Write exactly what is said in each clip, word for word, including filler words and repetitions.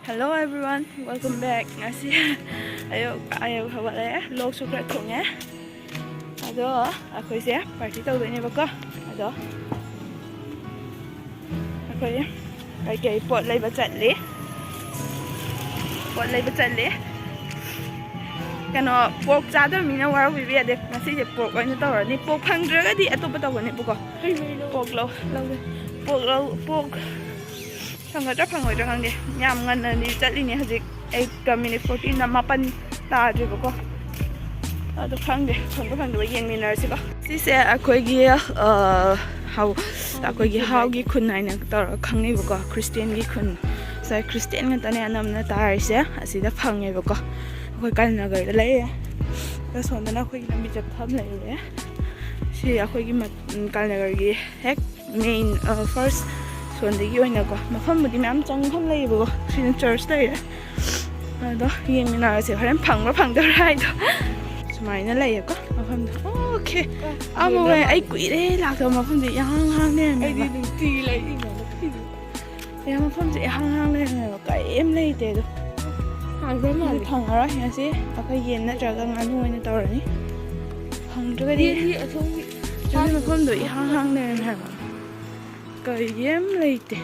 Hello everyone, welcome back. ꯉꯁꯤ ꯑꯌꯨꯛ ꯑꯌꯨꯛ ꯍꯧꯒꯠꯂꯦ, ꯂꯣꯛꯁꯨ ꯈꯔ ꯊꯨꯡꯉꯦ꯫ ꯑꯗꯣ ꯑꯩꯈꯣꯏꯁꯦ ꯄꯥꯔꯇꯤ ꯇꯧꯗꯣꯏꯅꯦꯕꯀꯣ꯫ ꯑꯗꯣ ꯑꯩꯈꯣꯏ ꯀꯩꯀꯩ ꯄꯣꯠ ꯂꯩꯕ ꯆꯠꯂꯤ꯫ ꯄꯣꯠ ꯂꯩꯕ ꯆꯠꯂꯤ꯫ ꯀꯩꯅꯣ, ꯄꯣꯔꯛ ꯆꯥꯗꯕ ꯃꯤꯅ ꯋꯥꯔꯧꯕꯤꯕ ꯌꯥꯗꯦ꯫ ꯉꯁꯤꯁꯦ ꯄꯣꯔꯛ ꯑꯣꯏꯅ ꯇꯧꯔꯅꯤ꯫ ꯄꯣꯔꯛ ꯐꯪꯗ꯭ꯔꯒꯗꯤ ꯑꯇꯣꯞꯄ ꯇꯧꯒꯅꯦꯕꯀꯣ꯫ ꯄꯣꯔꯛ ꯂꯧ ꯂꯧꯗꯦ꯫ ꯄꯣꯔꯛ ꯂꯧ ꯄꯣꯔꯛ ꯐꯪꯒꯗ꯭ꯔꯥ ꯐꯪꯉꯣꯏꯗ꯭ꯔꯥ ꯈꯪꯗꯦ꯫ ꯌꯥꯝ ꯉꯟꯅꯗꯤ ꯆꯠꯂꯤꯅꯦ ꯍꯧꯖꯤꯛ꯫ ꯑꯩꯠꯀ ꯃꯤꯅꯤꯠ ꯐꯣꯔꯇꯤꯟꯗ ꯃꯥꯄꯟ ꯇꯥꯗ꯭ꯔꯤꯕꯀꯣ꯫ ꯑꯗꯣ ꯈꯪꯗꯦ, ꯐꯪꯕ ꯐꯪꯗꯕ ꯌꯦꯡꯃꯤꯟꯅꯔꯁꯤꯀꯣ꯫ ꯁꯤꯁꯦ ꯑꯩꯈꯣꯏꯒꯤ, ꯑ, ꯍꯥꯎ-, ꯑꯩꯈꯣꯏꯒꯤ ꯍꯥꯎꯒꯤ ꯈꯨꯟ ꯍꯥꯏꯅ ꯇꯧꯔꯒ ꯈꯪꯅꯩꯕꯀꯣ, ꯈ꯭ꯔꯤꯁꯇꯦꯟꯒꯤ ꯈꯨꯟ꯫ ꯁꯤꯗ ꯈ꯭ꯔꯤꯁꯇꯦꯟ ꯉꯥꯛꯇꯅꯦ ꯑꯅꯝꯕꯅ ꯇꯥꯔꯤꯁꯦ꯫ ꯑꯁꯤꯗ ꯐꯪꯉꯦꯕꯀꯣ꯫ ꯑꯩꯈꯣꯏ ꯀꯥꯂꯤꯅꯒꯔꯗ ꯂꯩꯌꯦ꯫ ꯑꯗꯣ ꯁꯣꯝꯗꯅ ꯑꯩꯈꯣꯏꯒꯤ ꯂꯝꯕꯤ ꯆꯠꯐꯝ ꯂꯩꯔꯦ꯫ ꯁꯤ ꯑꯩꯈꯣꯏꯒꯤ ꯃ-, ꯀꯥꯂꯤꯅꯒꯔꯒꯤ ꯍꯦꯛ ꯃꯦꯟ, ꯑ, ꯐꯥꯔꯁ ꯁꯣꯟꯗꯒꯤ ꯑꯣꯏꯅꯀꯣ꯫ ꯃꯐꯝꯕꯨꯗꯤ ꯃꯌꯥꯝ ꯆꯪꯐꯝ ꯂꯩꯌꯦꯕꯀꯣ꯫ ꯁꯤꯅ ꯆꯔꯆ ꯂꯩꯔꯦ꯫ ꯑꯗꯣ ꯌꯦꯡꯃꯤꯟꯅꯔꯁꯦ ꯍꯣꯔꯦꯟ ꯐꯪꯕ꯭ꯔꯥ ꯐꯪꯗꯕ꯭ꯔꯥ ꯍꯥꯏꯗꯣ꯫ ꯁꯨꯃꯥꯏꯅ ꯂꯩꯌꯦꯀꯣ ꯃꯐꯝꯗꯣ꯫ ꯑꯣꯀꯦ꯫ ꯑꯃꯨꯛ ꯑꯩ ꯀꯨꯏꯔꯦ ꯂꯥꯛꯇꯕ ꯃꯐꯝꯗꯣ ꯏꯍꯥꯡ ꯍꯥꯡ ꯂꯩꯔꯝꯃꯦꯕ꯫ ꯑꯩꯗꯤ ꯅꯨꯡꯇꯤꯒꯤ ꯂꯩꯔꯤꯅꯦ꯫ ꯑꯦ, ꯃꯐꯝꯁꯦ ꯏꯍꯥꯡ ꯍꯥꯡ ꯂꯩꯔꯝꯃꯦꯕ꯫ ꯀꯔꯤꯝ ꯂꯩꯇꯦ ꯑꯗꯣ꯫ ꯍꯥꯡꯗꯧ ꯃꯥꯜꯂꯦ꯫ ꯐꯪꯉꯔꯣꯏ ꯉꯁꯤ꯫ ꯑꯩꯈꯣꯏ ꯌꯦꯟ ꯅꯠꯇ꯭ꯔꯒ ꯉꯥꯅꯨ ꯑꯣꯏꯅ ꯇꯧꯔꯅꯤ꯫ ꯐꯪꯗ꯭ꯔꯒꯗꯤ ꯌꯦꯟꯗꯤ ꯑꯁꯣꯝꯒꯤ ꯃꯐꯝꯗꯣ ꯏꯍꯥꯡ ꯍꯥꯡ ꯂꯩꯔꯝꯃꯦ ꯍꯥꯏꯕ꯫ ꯀꯔꯤꯝ ꯂꯩꯇꯦ꯫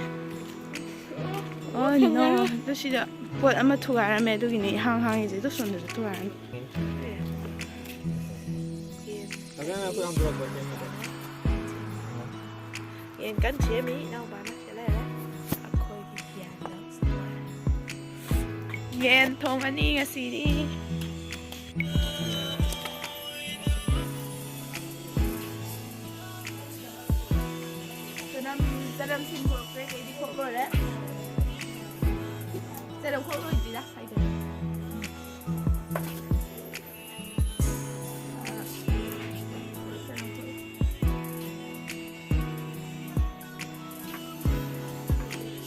ꯑꯣ, ꯅꯣ꯫ ꯑꯗꯣ ꯁꯤꯗ ꯄꯣꯠ ꯑꯃ ꯊꯨꯒꯥꯏꯔꯝꯃꯦ, ꯑꯗꯨꯒꯤꯅꯦ ꯏꯍꯥꯡ ꯍꯥꯡꯉꯤꯁꯦ꯫ ꯑꯗꯣ ꯁꯣꯝꯗꯁꯨ ꯊꯨꯒꯥꯏꯔꯝꯃꯦ꯫ ꯐꯖꯅ ꯑꯩꯈꯣꯏ ꯍꯟꯗꯣꯔꯛꯄ ꯁꯦꯝꯕꯗ꯫ ꯌꯦꯟ ꯀꯟꯅ ꯁꯦꯝꯃꯤ ꯏꯅꯥꯎꯄꯥꯅ꯫ ꯁꯤꯗ ꯂꯩꯔꯦ ꯑꯩꯈꯣꯏꯒꯤ ꯌꯦꯟꯗꯣ꯫ ꯌꯦꯟ ꯊꯣꯡꯉꯅꯤ ꯉꯁꯤꯗꯤ꯫ ꯆꯅꯝ, ꯆꯅꯝ ꯁꯤꯡ ꯈꯣꯛꯈ꯭ꯔꯦ, ꯀꯩꯗꯤ ꯈꯣꯛ ꯂꯣꯏꯔꯦ꯫ ꯆꯅꯝ ꯈꯣꯛ ꯂꯣꯏꯗ꯭ꯔꯤꯗ ꯍꯥꯏꯗꯣꯏꯅꯦ꯫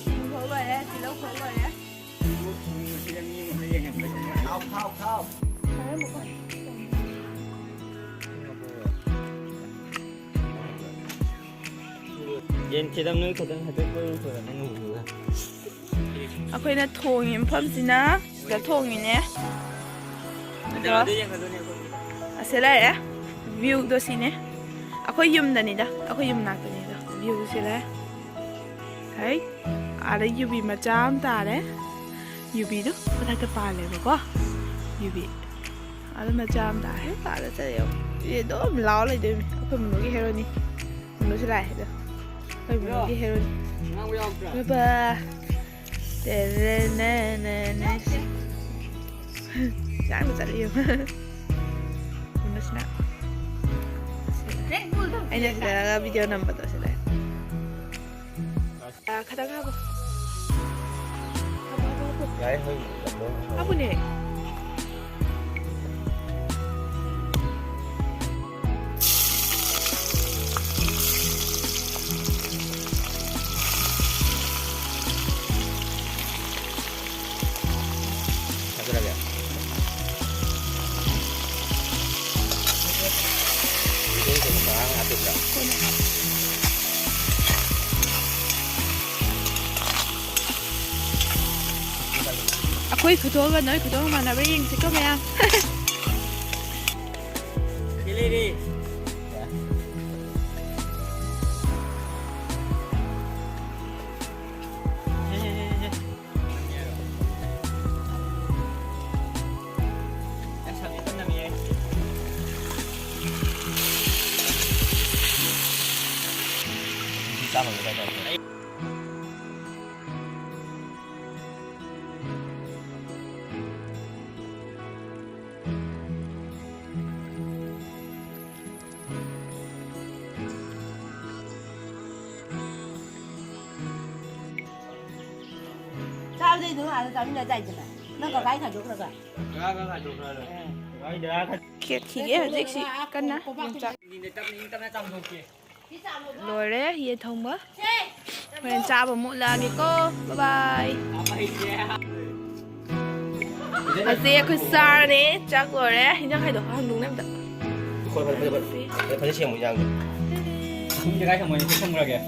ꯁꯤꯡ ꯈꯣꯛ ꯂꯣꯏꯔꯦ, ꯇꯤꯜꯍꯧ ꯈꯣꯛ ꯂꯣꯏꯔꯦ꯫ ꯌꯦꯟ ꯈꯤꯇꯪ ꯅꯣꯏ ꯈꯤꯇꯪ ꯍꯥꯏꯐꯦꯠ ꯀꯣꯏꯔꯨ ꯊꯣꯏꯔ ꯅꯪ ꯎꯕꯗꯨꯒ꯫ ꯑꯩꯈꯣꯏꯅ ꯊꯣꯡꯉꯤ ꯃꯐꯝꯁꯤꯅ ꯁꯤꯗ ꯊꯣꯡꯉꯤꯅꯦ꯫ ꯑꯗꯣ ꯑꯁꯤ ꯂꯩꯔꯦ, ꯚ꯭ꯌꯨꯗꯣ ꯁꯤꯅꯦ꯫ ꯑꯩꯈꯣꯏ ꯌꯨꯝꯗꯅꯤꯗ, ꯑꯩꯈꯣꯏ ꯌꯨꯝ ꯃꯅꯥꯛꯇꯅꯤꯗ꯫ ꯚ꯭ꯌꯨꯗꯣ ꯁꯤ ꯂꯩꯔꯦ꯫ ꯍꯩ, ꯑꯥꯗ ꯌꯨꯕꯤ ꯃꯆꯥ ꯑꯃ ꯇꯥꯔꯦ꯫ ꯌꯨꯕꯤꯗꯣ ꯃꯊꯛꯇ ꯄꯥꯜꯂꯦꯕꯀꯣ, ꯌꯨꯕꯤ꯫ ꯑꯥꯗ ꯃꯆꯥ ꯑꯃ ꯇꯥꯔꯦ꯫ ꯑꯥꯗ ꯆꯠꯂꯦ꯫ ꯌꯨꯕꯤ ꯑꯗꯨꯝ ꯂꯥꯎ ꯂꯩꯗꯣꯏꯅꯤ꯫ ꯑꯩꯈꯣꯏ ꯃꯨꯅꯨꯒꯤ ꯍꯦꯔꯣꯅꯤ꯫ ꯃꯨꯅꯨꯁꯨ ꯂꯥꯛꯑꯦ ꯑꯗꯣ꯫ ꯑꯩꯈꯣꯏ ꯃꯨꯅꯨꯒꯤ ꯍꯦꯔꯣꯅꯤ꯫ ꯕꯕꯥ꯫ ꯇꯦꯔꯦꯅꯦꯅꯦꯅꯦ꯫ ꯆꯥꯡꯗ ꯆꯠꯂꯤ ꯌꯦꯡꯉꯨ꯫ ꯃꯨꯅꯨꯁꯤꯅ꯫ ꯑꯩꯅ ꯁꯤꯗ ꯚꯤꯗꯤꯑꯣ ꯅꯝꯕꯗꯣ ꯁꯤꯗ꯫ ꯑ, ꯈꯇꯪ ꯍꯥꯞꯄꯣ꯫ ꯍꯥꯞꯄꯣ, ꯍꯥꯞꯄꯣ, ꯍꯥꯞꯄꯣ꯫ ꯌꯥꯏ, ꯍꯣꯏ, ꯍꯥꯞꯄꯣ꯫ ꯍꯥꯞꯄꯨꯅꯦ꯫ ꯊꯥꯖꯔꯒꯦ꯫ ꯏꯁꯤꯡꯁꯦ ꯉꯥꯏꯍꯥꯛ ꯍꯥꯞꯄꯤꯕ꯭ꯔꯥ? ꯑꯩꯈꯣꯏ ꯈꯨꯊꯣꯛꯑꯒ ꯅꯣꯏ ꯈꯨꯊꯣꯛꯑꯒ ꯃꯥꯟꯅꯕ꯭ꯔꯥ ꯌꯦꯡꯁꯤꯀꯣ ꯃꯌꯥꯝ꯫ ꯁꯤ ꯂꯩꯔꯦ꯫ ꯍꯦ, ꯍꯦ, ꯍꯦ, ꯍꯦ꯫ ꯆꯥꯕꯗꯤ ꯑꯗꯨꯝ ꯑꯥꯗ ꯆꯥꯃꯤꯟꯅ ꯆꯥꯏꯗꯅ꯫ ꯅꯪ ꯀꯀꯥꯏ ꯈꯥꯏꯗꯣꯛꯈ꯭ꯔꯒ꯫ ꯀꯦꯠꯈꯤꯒꯦ ꯍꯧꯖꯤꯛꯁꯤ ꯀꯟꯅ ꯌꯣꯡꯆꯥꯛ꯫ ꯂꯣꯏꯔꯦ ꯌꯦꯟ ꯊꯣꯡꯕ꯫ ꯍꯣꯔꯦꯟ ꯆꯥꯕ ꯑꯃꯨꯛ ꯎꯠꯂꯛꯑꯒꯦꯀꯣ꯫ ꯕꯥꯏ ꯕꯥꯏ꯫ ꯍꯧꯖꯤꯛ ꯑꯩꯈꯣꯏ ꯆꯥꯔꯅꯤ꯫ ꯆꯥꯛ ꯂꯣꯏꯔꯦ꯫ ꯍꯤꯟꯖꯥꯡ ꯈꯥꯏꯗꯣꯛ ꯍꯥꯡꯗꯣꯛꯅꯕꯗ꯫ ꯍꯣꯏ, ꯐꯖ, ꯐꯖ, ꯐꯖ, ꯐꯖ ꯁꯦꯝꯃꯨ ꯏꯟꯖꯥꯡꯗꯣ꯫ ꯊꯨꯝꯁꯦ ꯀꯥꯏ ꯊꯝꯃꯣ? ꯁꯤ ꯊꯝꯈ꯭ꯔꯒꯦ꯫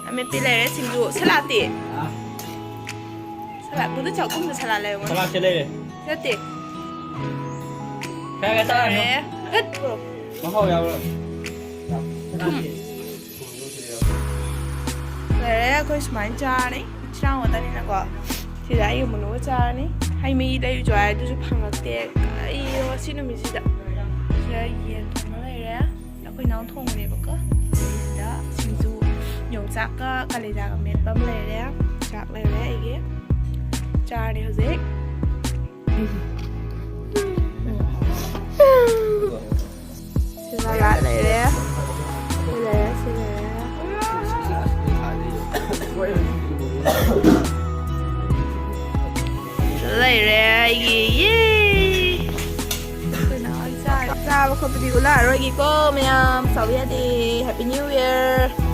ꯑꯃꯦꯠꯄꯤ ꯂꯩꯔꯦ, ꯁꯤꯡꯖꯨ, ꯁꯂꯥꯠꯇꯤ? ꯑꯥ꯫ ꯁꯂꯥꯠ, ꯕꯨꯗꯨ ꯆꯥꯛꯈꯨꯝꯗ ꯁꯂꯥꯠ ꯂꯩꯔꯝꯒꯅꯤ꯫ ꯁꯂꯥꯠꯁꯦ ꯂꯩꯔꯦ꯫ ꯅꯠꯇꯦ꯫ ꯈꯔ ꯈꯔ ꯆꯥꯔꯅꯨ꯫ ꯂꯩꯔꯦ꯫ ꯍꯠ, ꯄꯨꯔꯛꯑꯣ꯫ ꯃꯍꯥꯎ ꯌꯥꯎꯔꯣꯏ꯫ ꯊꯨꯝ꯫ ꯂꯩꯔꯦ, ꯑꯩꯈꯣꯏ ꯁꯨꯃꯥꯏꯅ ꯆꯥꯔꯅꯤ꯫ ꯏꯆꯤꯟ ꯏꯅꯥꯎ ꯉꯥꯛꯇꯅꯤꯅꯀꯣ꯫ ꯁꯤꯗ ꯑꯩꯒ ꯃꯨꯅꯨꯒ ꯆꯥꯔꯅꯤ꯫ ꯍꯩ ꯃꯍꯤ ꯂꯩꯔꯨꯆꯣ ꯍꯥꯏ, ꯑꯗꯨꯁꯨ ꯐꯪꯉꯛꯇꯦ꯫ ꯑꯩ ꯉꯁꯤ ꯅꯨꯃꯤꯠꯁꯤꯗ꯫ ꯁꯤꯗ ꯌꯦꯟ ꯊꯣꯡꯕ ꯂꯩꯔꯦ꯫ ꯑꯩꯈꯣꯏ ꯏꯅꯥꯎ ꯊꯣꯡꯕꯅꯦꯕꯀꯣ꯫ ꯁꯤꯗ ꯁꯤꯡꯖꯨ, ꯌꯣꯡꯆꯥꯛꯀ ꯀꯥꯂꯦꯖꯥꯒ ꯃꯦꯠꯄ ꯑꯃ ꯂꯩꯔꯦ꯫ ꯆꯥꯛ ꯂꯩꯔꯦ ꯑꯩꯒꯤ꯫ ꯆꯥꯔꯅꯤ ꯍꯧꯖꯤꯛ꯫ ꯁꯤ ꯁꯂꯥꯠ ꯂꯩꯔꯦ꯫ ꯁꯤ ꯂꯩꯔꯦ, ꯁꯤ ꯂꯩꯔꯦ꯫ ꯂꯩꯔꯦ ꯑꯩꯒꯤ꯫ ꯌꯦ! ꯆꯥꯕ ꯈꯣꯠꯄꯗꯤ ꯎꯠꯂꯛꯑꯔꯣꯏꯒꯦꯀꯣ ꯃꯌꯥꯝ꯫ ꯁꯥꯎꯕ ꯌꯥꯗꯦ꯫ Happy New Year꯫